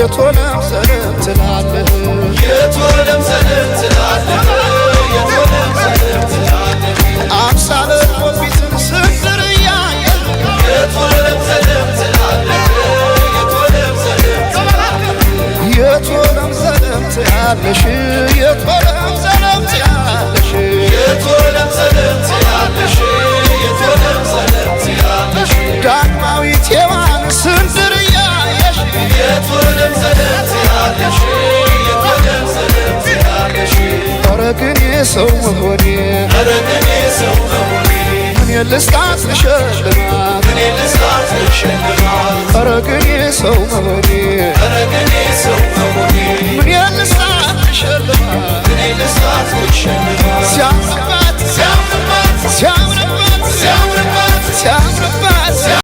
የቶለም ሰለም ትላለህ? የቶለም ሰለም ትላለህ? የቶለም ሰለም ትላለህ? አምሳለ ፖፒትን ስንዝር እያየህ የቶለም ሰለም ትላለህ? የቶለም ሰለም ትላለህ? የቶለም ሰለም ትያለሽ? የቶለም ሰለም ትያለሽ? የቶለም ሰለም ትያለሽ? የቶለም ሰለም ትያለሽ? ዳግማዊት ሔዋን ስንዝር እያየሽ የቶለም ሰለም ትያለሽ? የቶለም ሰለም ትያለሽ? ኧረ ግን የሰው መሆኔ፣ ኧረ ግን የሰው መሆኔ፣ ምን ልስጣት ልሸልማት? እኔ ልስጣት ልሸልማት? ኧረ ግን የሰው መሆኔ፣